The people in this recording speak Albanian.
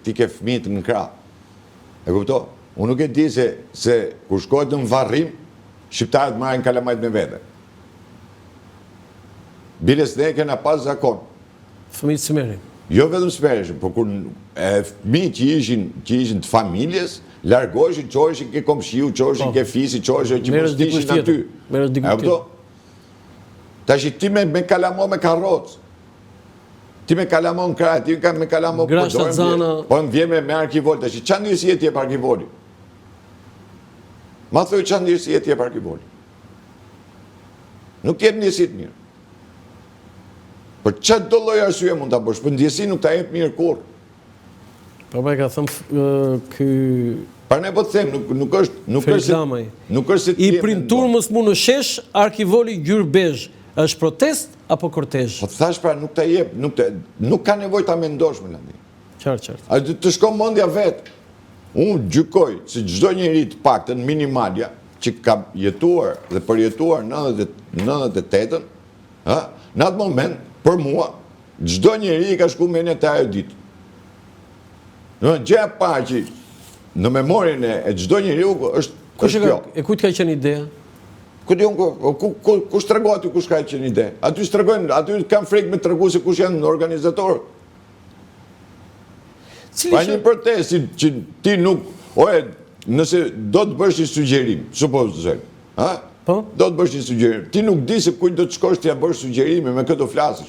ti ke fëmijët në krah. E kupto? Unë nuk e di se, se kur shkohet në varrim, shqiptarët marrin kalamajt me vete. Biles ne kena pas zakon. Fëmijët s'merrin. Jo vetëm s'merreshin, por kur e fëmijët që ishin që ishin të familjes, largoheshin, çoheshin ke komshiu, çoheshin po. ke fisi, çoheshin që mos ishin aty. Merresh dikush tjetër. Tash ti me me kalamo me karrocë. Ti me kalamo në krah, ti me kalamo për dorë. Po më vjen me me arkivol, tash ça ndjesie të jep arkivoli? Ma thuj ça ndjesie të jep arkivoli? Nuk të jep ndjesi të mirë. Për çdo lloj arsye mund ta bësh, por ndjesi nuk ta jep mirë kurrë. Po po e ka thënë ky Pra ne po të them, nuk nuk është nuk është se, nuk është se ti I prin turmës mu në shesh, arkivoli ngjyrë bezh. Është protestë apo kortezh? Po të thash pra nuk ta jep, nuk të nuk ka nevojë ta mendosh më Landi. Qartë, qartë. A të shkon mendja vetë. Unë gjykoj se çdo njeri të paktën minimalja që ka jetuar dhe përjetuar 98-ën, ë, në atë moment për mua çdo njeri i ka shku mendja te ajo ditë. Në gjëja e parë që në memorien e çdo njeriu është Kush e ka, e kujt ka qenë ideja? Ku di unë, ku, ku, kush tregon aty kush ka qenë ide? Aty s'tregojnë, aty kanë frikë me tregu se kush janë organizatorët. Pa një protestë që ti nuk, oje, nëse do të bësh një sugjerim, supozojmë, ha? Po? Do të bësh një sugjerim, ti nuk di se kujt do të shkosh t'ia bësh sugjerimin, me kë do flasësh.